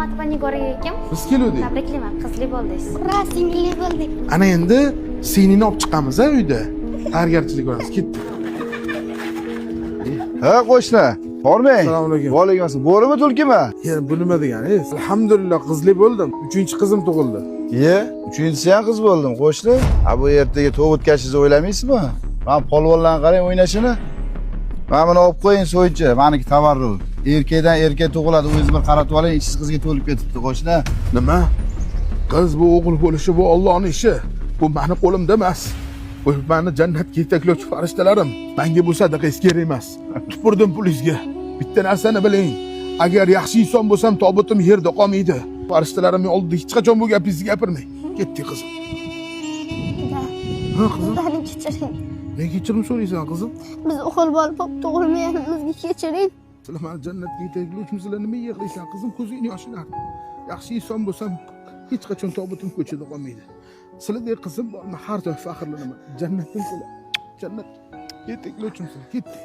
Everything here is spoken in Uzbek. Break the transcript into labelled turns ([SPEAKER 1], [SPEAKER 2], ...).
[SPEAKER 1] Rahmat, opa Nigora aka.
[SPEAKER 2] Biz keluvdik.
[SPEAKER 1] Tabriklayman, qizli bo'ldingiz.
[SPEAKER 3] Ura, singilli bo'ldik.
[SPEAKER 2] Ana endi singlingni olib chiqamiz a uyda. Tayyorgarchilik ko'ramiz. Ketdik.
[SPEAKER 4] Ha, qo'shni. Hormang.
[SPEAKER 2] Assalomu alaykum.
[SPEAKER 4] Va alaykum assalom. Bo'rimi, tulkimi?
[SPEAKER 2] Ya bu nima deganingiz? Alhamdulillah, qizli bo'ldim. Uchinchi qizim tug'ildi.
[SPEAKER 4] Iye, uchinchisi ham qiz bo'ldim, qo'shni. Ha, bu ertaga to'y o'tkazishingizni o'ylamaysizmi? Mana polvonlarni qarang o'ynashini. Mana buni olib qo'ying so'ychi, maniki tabarruk. Erkakdan erkak tug'iladi, o'zingiz bir qaratib oling, ichingiz qizga to'lib ketibdi, qo'shni.
[SPEAKER 2] Nima? Qiz bu o'g'il bo'lishi bu Allohning ishi. Bu mani qo'limda emas. Bu mani jannatga yetaklovchi farishtalarim. Menga bu sadaqangiz kerak emas. Tupurdim pulingizga. Bitta narsani biling. Agar yaxshi inson bo'lsam, tobutim yerda qolmaydi. Farishtalarimning oldida hech qachon bu gapingizni gapirmang. Ketdik qizim.
[SPEAKER 3] Dada,
[SPEAKER 2] Ha qizim,
[SPEAKER 3] bizlarni kechiring.
[SPEAKER 2] men kechirim so'raysan qizim.
[SPEAKER 3] Biz o'g'il bola bo'lib tug'ilmaganimizga kechiring.
[SPEAKER 2] Sizlar mani jannatga yetaklovchimsizlar, nima yig'laysan qizim, ko'zingni yoshini art. Yaxshi inson bo'lsam, hech qachon tobutim ko'chada qolmaydi. Sizlardek qizim bor, men har doim faxrlanaman. Jannatim sizlar. Jannat yetaklovchimsizlar. Ketdik.